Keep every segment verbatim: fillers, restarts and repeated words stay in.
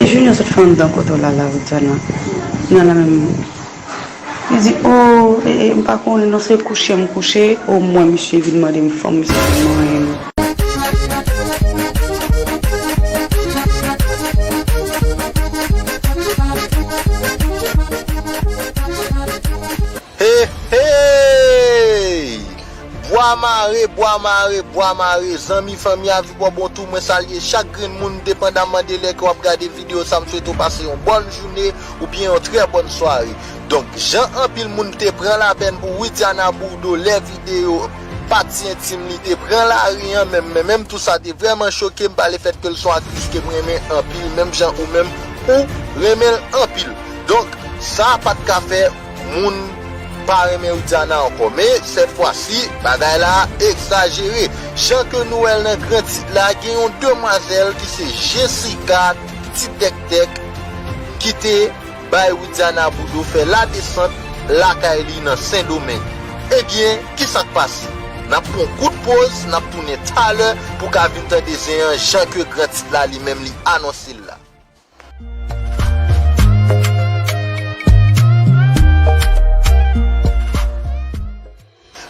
Junior sot fè anndan kote w la la, Widiana. Nan la menm. Li di, o, e, e, m pa konnen non, se kouche m kouche, omwen misye vin mande m fanm, misye vin manyen m. Hey, hey! Bwa mare, bwa mare, bwa mare, zanmi, fanmi, avibò bon tou, mwen salye chak grenn moun, depandamman de lè ke w ap gade videyo sa, m swete w pase yon bòn jounen oubyen yon trè bòn sware. Donk, jan anpil moun te pran lapèn pou Widiana Bourdeau lè videyo pati entim li te pran lari an, men, men, menm tou sa te vrèman choke m pa lefèt ke l se yon aktris ke m renmen anpil, menm jan ou menm ou renmen l anpil. Donk, sa pa t ka fè moun pa renmen Widiana ankò. Men, sèt fwa si, bagay la egzajere. Jan ke nou wè l nan gran tit la, gen yon demwazèl ki se Jessica Ti Tèk Tèk ki te bay Widiana Bourdeau fè ladesant lakay li nan Sendomeng. Ebyen, kisa k pase? N ap pran yon kout poz, n ap tounen talè pou ka vin tande zen an jan ke gran tit la li menm li anonse l la.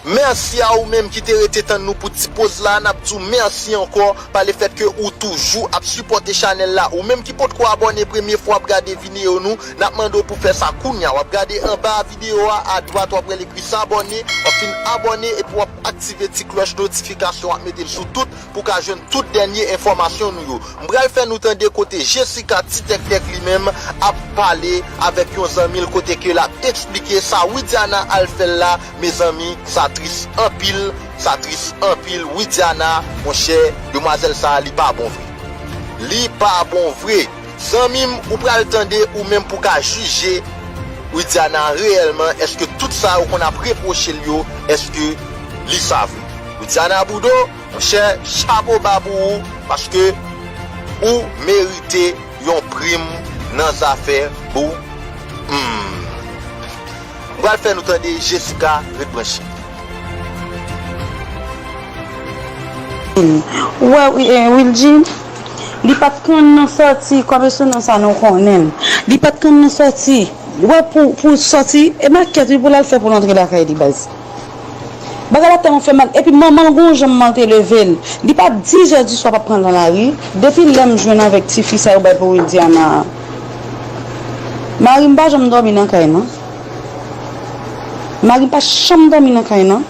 Mèsi a ou menm ki te rete tann nou pou ti poz la, n ap di w mèsi ankò pa lefèt ke ou toujou ap sipòte chanèl la. Ou menm ki potko abòne, premye fwa w ap gade videyo nou, n ap mande w pou fè sa kounya. W ap gade anba videyo a, adwat, w ap wè l ekri s'abonner, w ap fin abòne epi w ap aktive ti klòch notifikasyon, w ap mete l sou tout pou ka jwenn tout dènye enfòmasyon nou yo. M pral fè nou tande kote Jessica Ti Tèk Tèk li menm ap pale avèk yon zanmi l kote ke l ap eksplike sa Widiana al fè l la, mezanmi, sa tris anpil, sa tris anpil, Widiana, monchè, demwazèl sa a, li pa bon vre. Li pa bon vre. Zanmi m, ou pral tande ou menm pou ka jije Widiana reyèlman, èske tout sa yo konn ap repwoche l yo, èske li sa vre? Widiana Bourdeau, monchè, chapo ba pou ou, paske ou merite yon prim nan zafè pou, hmm. M pral fè nou tande Jessica, ret branche. Ou wè, wi, eh, Wilgy, li pa t konn nan sòti, kòm se nan sa nou konnen l. Li pa t konn nan sòti. Ou wè, pou, pou sòti, e makèt, wi, pou l al fè pou l antre lakay li, baz. Bagay la tèlman fè mal. Epi manman l gon jan manman l te leve l. Li pa di jèdi swa p ap pran l nan lari. Depi lè m jwenn avèk tifi sa yo bay pou Widiana a. Mari m pa janm dòmi nan kay non. Mari m pa janm dòmi nan kay non.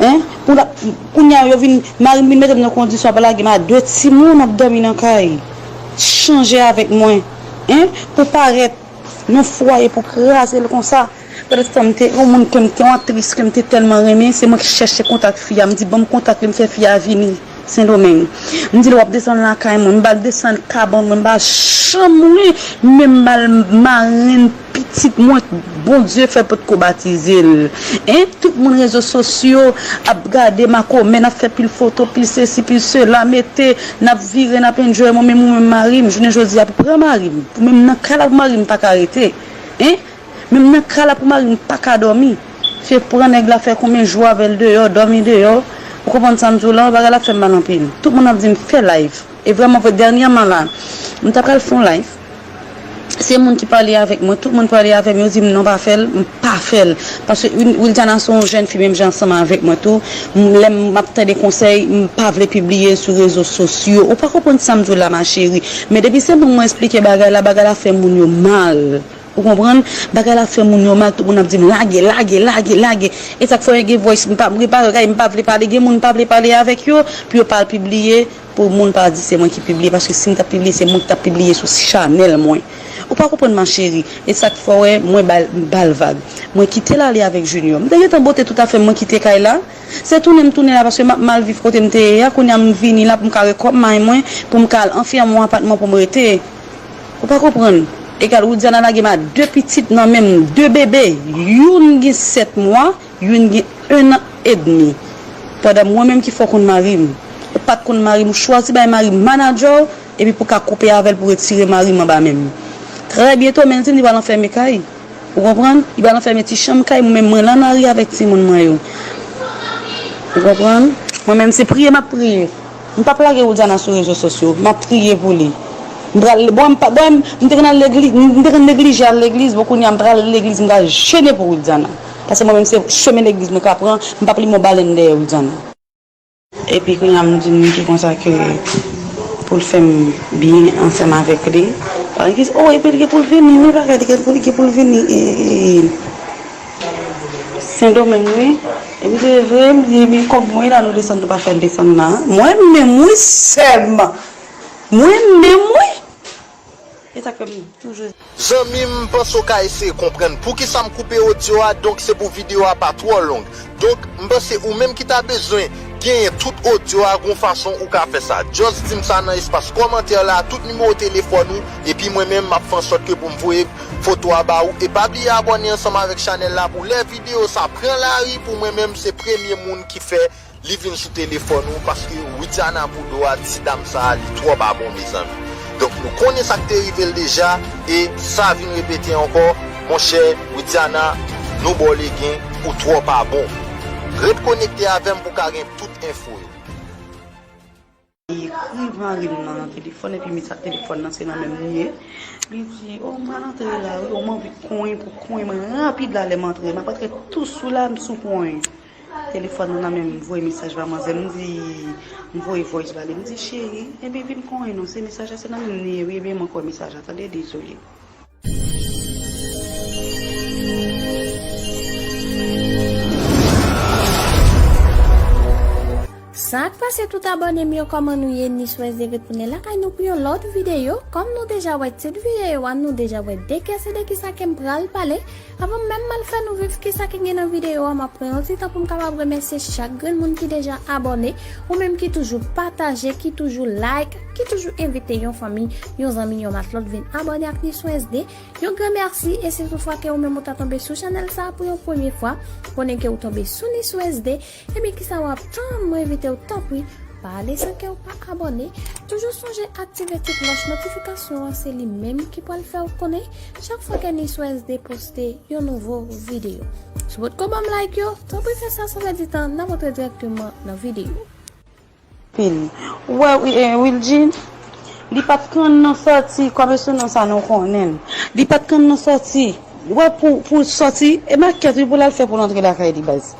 Hein? Pou la, kounye a yo vin, mari m vin mete m nan kondisyon ap lage m a de timoun ap dòmi nan kay. Chanje avèk mwen. Hein? Pou parèt nan fwaye pou kraze l konsa. Pandan se tan m te yon moun ke m te, yon aktris ke m te tèlman renmen, se mwen ki chèche kontak fi a. M di ban m kontak li, m fè fi a vini Sendomeng. M di l w ap desann lakay mwen, m ba l desann kabann mwen, m ba l chanm mwen, men m ba l marenn pitit mwen, Bondye fè potko batize l. Hein? Tout moun rezo sosyo ap gade makomè, n ap fè pil foto, pil sesi, pil sela, mete, n ap vire, n ap enjoy, mwen menm ou menm mari m, jounen jodi a pou pran mari m, pou menm nan kay la pou mari m pa ka rete. Hein? Menm nan kay la pou mari m pa ka dòmi. Se pran nèg la fè konbyen jou avè l deyò, dòmi deyò. Ou konprann sa m di w la? Bagay la fè m mal anpil. Tout moun ap di m fè live. E vrèman vre, dènyèman la, m ta pral fè yon live. Se moun ki pale avèk mwen, tout moun pale avè m, yo di m non pa fè l, m pa fè l. Paske Wil-, Wildiana se yon jèn fi menm jan ansanm avèk mwen tou. M, lè m ap tande konsèy, m pa vle pibliye l sou rezo sosyo. Ou pa konprann sa m di w la, ma chérie. Men depi se moun mwen esplike bagay la, bagay la fè moun yo mal. Ou konprann? Bagay la fè moun yo mal, tout moun ap di m lage, lage, lage, lage. E sa k fè w gen voice, m pa, m pa, m pa vle pale, gen moun m pa vle pale avèk yo, pou yo pa al pibliye, pou moun pa di se mwen ki pibliye, paske si m t ap pibliye, se moun ki t ap pibliye sou chanèl mwen. Ou pa konprann ma chérie, e sa k fè w wè mwen ba l, m ba l vag. Mwen kite l ale avèk Junior. M te gentan bote tout afè m, mwen kite kay la. Se tounen m tounen la, paske m ap mal viv kote m te ye a, kounye a m vini la pou m ka rekòb may mwen, pou m ka al anfèmen yon apatman pou m rete. Ou pa konprann? Egal, Widiana lage m a de pitit nan men m, de bebe. Youn gen sèt mwa, youn gen en an edmi. Pandan mwen menm ki fè w konn mari m. Ou pa t konn mari m, ou chwazi bay mari m manadjè w, epi pou ka koupe avè l, pou retire mari m anba men m. Trè byento, men l di m li pral anfèmen kay. Ou konprann? Li pral anfèmen ti chanm kay mwen, men mwen lannari avèk timoun mwen yo. Ou konprann? Mwen menm se priye m ap priye. M p ap lage Widiana sou rezo sosyo. M ap priye pou li. M pral, bon, m pa, bon, m te konn al legliz, m te konn neglije al legliz, bon, kounye a m pral legliz, m pral jene pou Wildiana. Paske mwen menm se chemen legliz mwen ka pran, m p ap limen yon balèn dèyè Wildiana. Epi kounye a m di m ki konsa ke pou l fè m byen ansanm avèk li. Paske, oh, epi l gen pou l vini, wi, bagay li gen pou, li gen pou l vini, e, e, e, Sendomeng, wi. Epi se vre, m di, epi kòb mwen la, nou desann, nou pa fè l desann la. Mwen menm, wi, sè m. Mwen menm, wi. E sa k fè m toujou. Zanmi m, m panse w ka eseye konprann poukisa m koupe odyo a, donk se pou videyo a pa twò long. Donk, m panse ou menm ki ta bezwen genyen tout odyo a, gon fason ou ka fè sa. Just di m sa nan espas kòmantè la, tout nimewo telefòn ou, epi mwen menm, m ap fè ansòt ke pou m voye foto a ba ou. E pa bliye abòne ansanm avèk chanèl la pou lè videyo sa pran lari, pou mwen menm, se premye moun ki fè li vin sou telefòn ou, paske Widiana Boudou a, ti dam sa a, li twò pa bon, mezanmi. Donk, nou konnen sa k te rive l deja, e sa vin repete ankò, monchè, Widiana, nou ba w legen, ou twò pa bon. Ret konekte avè m pou w ka gen tout enfo yo. Li ekri mari m nan, nan telefòn, epi m sa telefòn nan, se nan men m li ye. Li di, "Oh, m pral antre la, wi, oh, m anvi konyen pou konyen mwen rapid la, lè m antre. M ap antre tou sou la, m sou konyen." Telefòn nan nan men m, m voye mesaj ba manzè, m di, m voye voice ba li, m di, "Cheri, ebyen vin konyen non, se mesaj la, se nan men m li ye, wi, ebyen m ankò mesaj la, tande, dezole." Sa k pase tout abòne m yo, kòman nou ye? Ni Swèz de retounen lakay nou pou yon lòt videyo. Kòm nou deja wè tit videyo a, nou deja wè de kè se de kisa ke m pral pale. Avan menm m al fè nou viv kisa ki gen nan videyo a, m ap pran yon ti tan pou m kapab remèsye chak grenn moun ki deja abòne, ou menm ki toujou pataje, ki toujou like, ki toujou envite yon fanmi, yon zanmi, yon matlòt vin abòne ak Ni Swèz de. Yon gran mèsi, e si toutfwa ke ou menm ou ta tonbe sou chanèl sa a pou yon premye fwa, konnen ke ou tonbe sou Ni Swèz de, ebyen kisa w ap tann? Mwen envite w, tanpri, pa ale san ke w pa abòne. Toujou sonje aktive ti klòch notifikasyon an, se li menm ki pral fè w konnen chak fwa ke Ni Swèz de poste yon nouvo videyo. Si w potko ban m like yo, tanpri fè sa san pèdi tan, n ap antre dirèkteman nan videyo. Pil. Ou wè, wi, eh, Wilgy, li pa t konn nan sòti, kòm se nan sa nou konnen l. Li pa t konn nan sòti. Ou wè, pou, pou sòti, e makèt, wi, pou l al fè pou l antre lakay li, baz.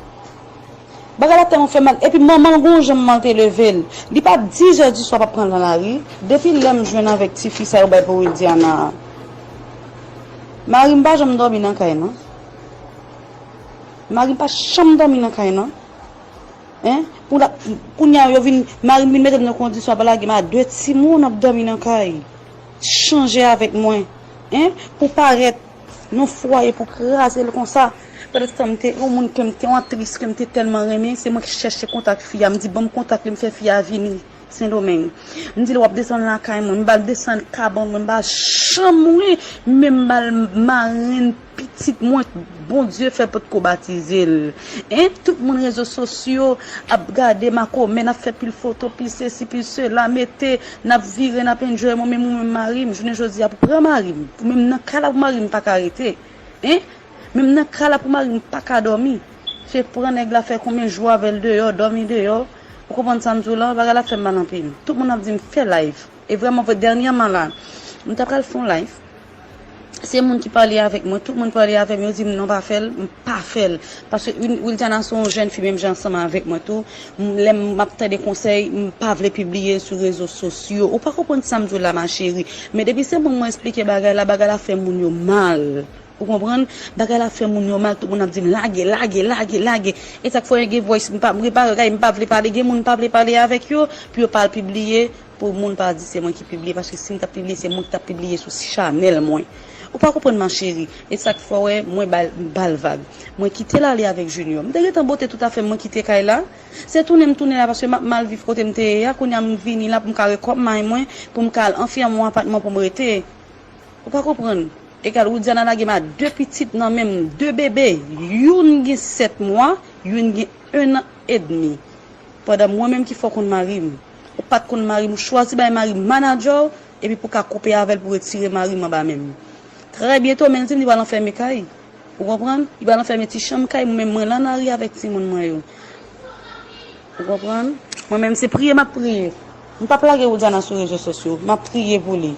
Bagay la tèlman fè mal. Epi manman l gon jan manman l te leve l. Li pa diz è di swa p ap pran l nan lari. Depi lè m jwenn avèk tifi sa yo bay pou Wildiana a. Mari m pa janm dòmi nan kay, non. Mari m pa janm dòmi nan kay, non. Hein? Pou la, kounye a yo vin, mari m vin mete m nan kondisyon ap lage m a de timoun ap dòmi nan kay. Chanje avèk mwen. Hein? Pou parèt nan fwaye pou kraze l konsa. Pandan se tan m te yon moun ke m te yon aktris ke m te tèlman renmen, se mwen ki chèche kontak fi a, m di ban m kontak li, m fè fi a vini Sendomeng. M di l w ap desann lakay mwen, m ba l desann kabann mwen, m ba l chanm mwen, men m ba l marenn pitit mwen, Bondye fè potko batize l. Hein? Tout moun rezo sosyo ap gade makomè, n ap fè pil foto, pil sesi, pil sela, mete, n ap vire, n ap enjoy, mwen menm ou menm mari m, jounen jodi a pou pran mari m, pou menm nan kay la pou mari m pa ka rete. Hein? Menm nan kay la pou mari m pa ka dòmi. Se pran nèg la fè konbyen jou avè l deyò, dòmi deyò. Ou konprann sa m di w la? Bagay la fè m mal anpil. Tout moun ap di m fè live. E vrèman vre, dènyèman la, m ta pral fè yon live. Se moun ki pale avèk mwen, tout moun pale avè m, yo di m non pa fè l, m pa fè l. Paske Wil-, Wildiana se yon jèn fi menm jan ansanm avèk mwen tou. M, lè m ap tande konsèy, m pa vle pibliye l sou rezo sosyo. Ou pa konprann sa m di w la, ma chérie. Men depi se moun mwen esplike bagay la, bagay la fè moun yo mal. Ou konprann? Bagay la fè moun yo mal, tout moun ap di m lage, lage, lage, lage. E sa k fè gen voice, m pa, m repare, gade, m pa vle pale, gen moun m pa vle pale avèk yo, pou yo pa al pibliye, pou moun pa di se mwen ki pibliye, paske si m t ap pibliye, se mwen ki t ap pibliye sou chanèl mwen. Ou pa konprann, ma chérie. E sa k fè w wè, mwen ba l, m ba l vag. Mwen kite l ale avèk Junior. M te gentan bote tout afè m, mwen kite kay la. Se tounen m tounen la, paske m ap mal viv kote m te ye a. Kounye a m vini la pou m ka rekòb may mwen, pou m ka al anfèmen yon apatman pou m rete. Ou pa konprann? Egal, Widiana lage m a de pitit nan men m, de bebe. Youn gen sèt mwa, youn gen en an edmi. Pandan mwen menm ki fè w konn mari m. Ou pa t konn mari m, ou chwazi bay mari m manadjè w, epi pou w ka koupe avè l, pou w retire mari m anba men m. Trè byento, men l di m li pral anfème kay. Ou konprann? Li pral anfème ti chanm kay mwen, men mwen la nan lari avèk timoun mwen yo. Ou konprann? Mwen menm se priye m ap priye. M p ap lage Widiana sou rezo sosyo. M ap priye pou li.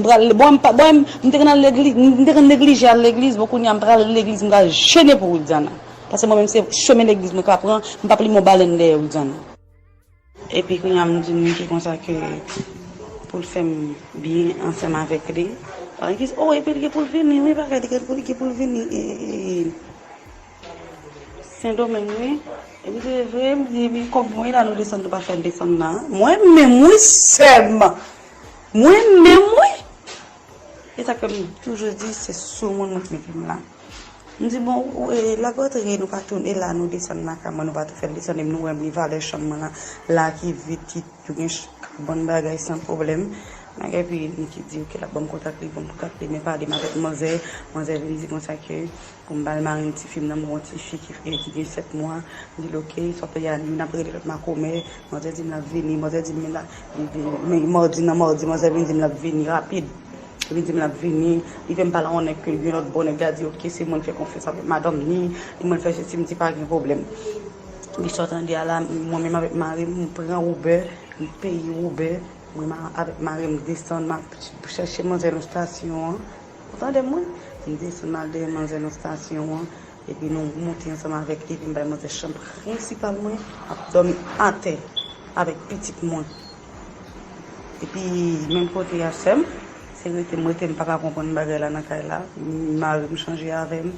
M pral, bon, m pa, bon, m te konn al legliz, m te konn neglije al legliz, bon, kounye a m pral legliz, m pral jene pou Wildiana. Paske mwen menm se chemen legliz mwen ka pran, m p ap limen yon balèn dèyè Wildiana. Epi kounye a m di Niki konsa ke pou l fè m byen ansanm avèk li. Paske, oh, epi li gen pou l vini, wi, bagay li gen pou, li gen pou l vini. E, e, e, Sendomeng, wi. Epi se vre, m di, epi kòb mwen la, nou desann, nou pa fè l desann la. Mwen menm, wi, sè m. Mwen menm, wi. E sa ke m toujou di, se sou moun mwen mete m la. M di, bon, ou, e, l ap rantre, nou pa tounen la, nou desann lakay mwen, nou pa tou fè l desann, epi nou wè m li valè chanm mwen la, la ki vid, ki tou gen ch-, bon bagay san pwoblèm. Bagay, epi Niki di, ok, l ap ban m kontak li, ban m kontak li, men pale m avèk manzè, manzè vin di konsa ke pou m ba l mari m tifi m nan, m gen yon tifi ki, ki gen sèt mwa. M di l, ok, sa w te di a, youn ap rele lòt makomè. Manzè di m l ap vini, manzè di m men la, men madi nan madi, manzè vin di m l ap vini rapid. Li di m l ap vini, li fè m pale a yon nèg ke gen lòt bò, nèg la di, ok, se mwen l fè konfyans avèk madanm ni, li mwen l fè sesi, m di pa gen pwoblèm. Li sa w tande a la, mwen menm avèk mari m, m pran Uber, m peye Uber, mwen ma-, avèk mari m desann, m ap chèche manzè nan estasyon an. Ou tande mwen? M desann, m al dèyè manzè nan estasyon an, epi nou monte ansanm avèk li, epi m bay manzè chanm prensipal mwen, ap dòmi atè avèk pitit mwen. Epi, menm kote a, sè m, se rete m rete, m pa ka konprann bagay la nan kay la. Mari m chanje avè m,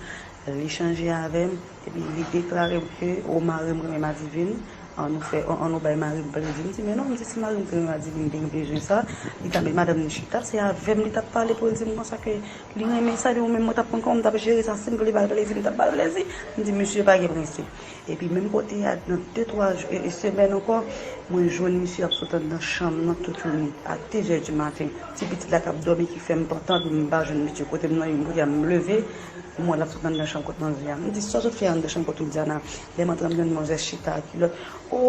li chanje avè m, epi li deklare m ke, o, mari m renmen madivin, an nou fè, an, an nou bay mari m plezi. M di, men non, m di, si mari m te renmen madivin, li te gen bezwen sa, li t ap met madanm ni chita, se avè m li t ap pale pou l di m konsa ke li renmen sa, epi mwen menm, mwen t ap konn kòman m t ap jere sa, si m vle ba l plezi, m t ap ba l plezi. M di, misye pa gen prensip. Epi menm kote a, nan de, twa jou, e, e, semèn ankò, mwen jwenn misye ap sot anndan chanm nan tout jounen, a de zè di maten. Ti pitit la k ap dòmi ki fè m pantan, epi m pa jwenn misye kote m nan, yon kote a m leve, m wè l ap sot anndan chanm kot manzè a. M di, sa w sot fè anndan chanm kot Wildiana? Lè m antre, m jwenn manzè chita ak kilòt. O,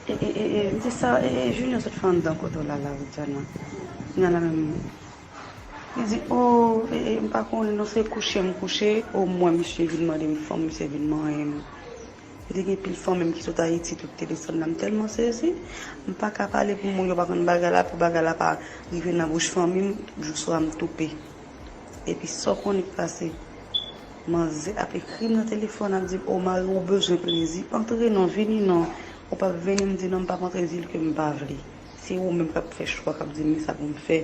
e, e, e, e, m di, sa, e, e, Junior sot fè anndan kote w la, la, Wildiana? Wildiana menm, li di, o, e, e, m pa konnen non, se kouche m kouche, o, m wè misye vin mande m fanm, misye vin manyen m. Li te gen pil fanm menm ki sot Ayiti tou ki te desann la. M tèlman sezi, m pa ka pale pou moun yo pa konn bagay la, pou bagay la pa rive nan bouch fanmi m, jouk swa m toupe. Epi sa w konnen k pase? Manzè ap ekri m nan telefòn, ap di m, o, mari w bezwen plezi, antre non, vini non, ou p ap vini? M di non, m p ap antre, di l ke m pa vle. Se ou menm k ap fè chwa, k ap di m men sa pou m fè.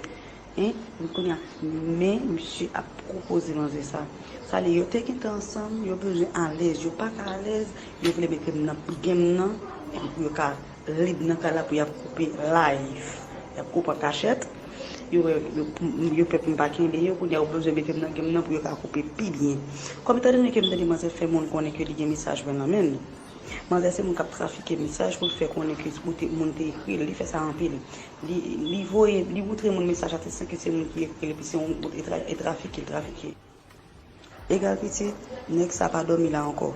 Hein? Epi kounye a, men misye ap pwopoze manzè sa. Sa vle, yo te gentan ansanm, yo bezwen alèz, yo pa ka alèz, yo vle mete m nan game nan, epi pou yo ka lib nan kay la, pou y ap koupe live. Y ap koupe an kachèt. Yo, yo, yo pè pou m pa kenbe yo, kounye a yo bezwen mete m nan game nan pou yo ka koupe pi byen. Kòm etandone ke m tande manzè fè moun konnen ke li gen mesaj mwen nan men l. Manzè se moun k ap trafike mesaj pou l fè konnen ke moun te, moun te ekri l, li fè sa anpil. Li, li voye, li moutre moun mesaj la, te san ke se moun ki ekri l, epi se yon, e tra-, e trafike l trafike. Egal pitit, nèg sa pa dòmi la ankò.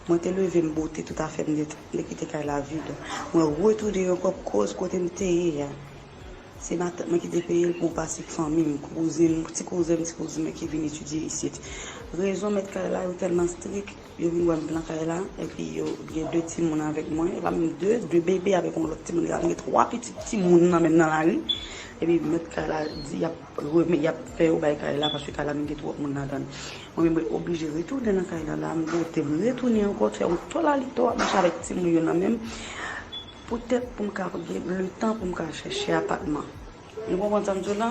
Mwen te leve, m bote tout afè m nèt, m te kite kay la vid. Mwen retounen ankò pou koz kote m te ye a. Se matant mwen ki te peye l pou pase fanmi m, kouzen m, ti kouzen m, ti kouzin mwen ki vin etidye isit. Rezon mèt kay la yo tèlman strik, yo vin wè m pran kay la, epi yo gen de timoun avèk mwen, e pa menm de, de bebe avèk yon lòt timoun, e pa menm gen twa pitit timoun nan menm nan lari. Epi mèt kay la di y ap renmen, y ap fè yo bay kay la, paske kay la menm gen twòp moun ladan l. Mwen menm mwen oblije retounen nan kay la, la m bote m retounen ankò, fè yon tòl alètò, ap mache avèk timoun yo nan men m, poutèt pou m ka gen letan pou m ka chèche apatman. Nou konprann sa m di w la?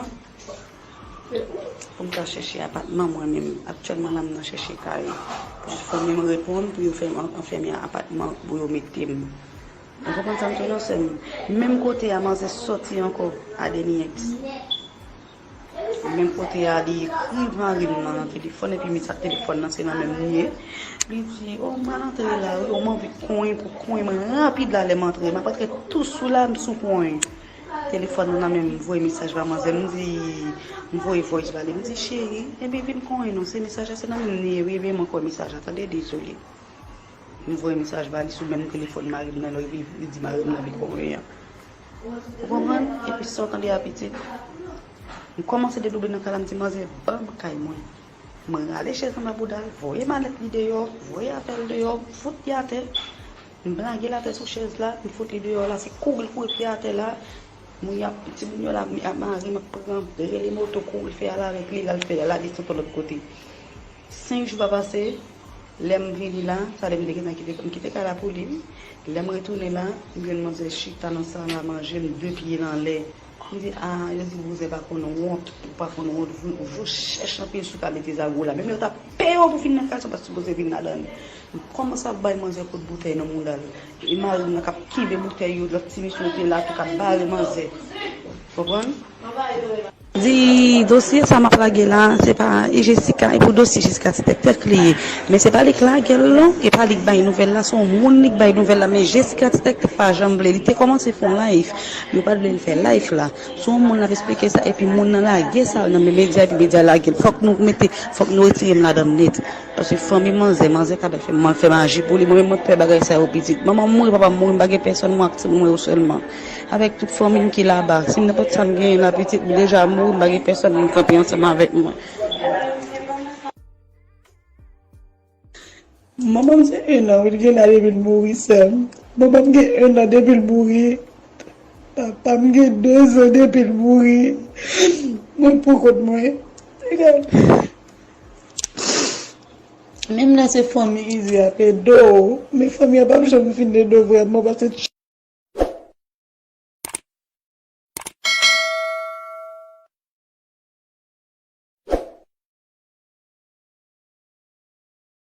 Pou m ka chèche apatman mwen menm. Aktyèlman la, m nan chèche kay. Pou fanmi m reponn, pou yo fè m an-, anfèmen apatman, pou yo mete m. Ou konprann sa m di w la, sè m? Menm kote a, manzè sòti ankò, a Deniens. Menm kote a, li ekri mari m nan, nan telefòn, epi mesaj telefòn nan, se nan men m li ye. Li di, o, m pral antre la, wi, o, m anvi konyen pou konyen mwen rapid la, lè m antre. M ap antre tou sou la, m sou konyen. Telefòn nan nan men m, m voye mesaj ba manzè, m di, m voye voice ba li, m di, cheri, ebyen vin konyen non, se mesaj la, se nan men m li ye, wi, ebyen m ankò mesaj la, tande, dezole. M voye mesaj ba li sou menm telefòn mari m nan, lè li, li di mari m nan vin konyen an. Ou konprann? Epi sa w tande a pitit. M kòmanse dedouble nan kay la, m di, manzè, ban m kay mwen. Mwen rale chèz anba bouda l, voye malèt li deyò, voye afè l deyò, m fout li atè. M lage l atè sou chèz la, m fout li deyò la, se kouri l kouri pye atè la. Moun y ap, timoun yo la, m ap mare, m ap pran, rele moto, kouri fè al avèk li, l al fè, l al desann yon lòt kote. Senk jou pa pase, lè m vini la, sa lè m te gentan kite, m kite kay la pou li, wi. Lè m retounen la, m jwenn manzè chita nan sal la manje, m de pye l anlè. M di, a, yo di bouzen pa konn wont, ou pa konn wont vre, ou jis chèche anpil sou ka mete zago la. Menm lè yo ta peye w pou fin nan kay sa, w pa sipoze vin ladan li. M kòmanse ap bay manzè kout boutèy nan mouda l. E mari m nan k ap kenbe boutèy yo, lòt ti mesye yo te la tou k ap bare manzè. Konprann? Di dosye sa m ap lage la, se pa e Jessica, e pou dosye Jessica ti tèktèk li ye. Men se pa li k lage l non, e pa li k bay nouvèl la, se yon moun li k bay nouvèl la, men Jessica ti tèktèk pa janm vle, li te kòmanse fè yon live, yo pa t vle l fè live la. Se yon moun l ap esplike sa, epi moun nan lage sa nan men medya, epi medya lage l. Fòk nou mete, fòk nou retire m ladan l nèt. Paske fanmi manzè, manzè ka fè, man fè maji pou li. Mwen menm mwen pè bagay sa yo pitit. Manman m mouri, papa m mouri, m pa gen pèsòn, mwen ak timoun mwen yo sèlman. Avèk tout fanmi m ki laba. Si m nenpòt sa m genyen la, pitit m deja mouri, m pa gen pèsòn moun kanpe ansanm avèk mwen. Manman m se en an, wi, l gen la depi l mouri, sè m. Manman m gen en an depi l mouri. Papa m gen de zan depi l mouri. Mwen pou kont mwen. Menm lè se fanmi izi ap ede w, men fanmi an p ap janm fin ede w vrèman, paske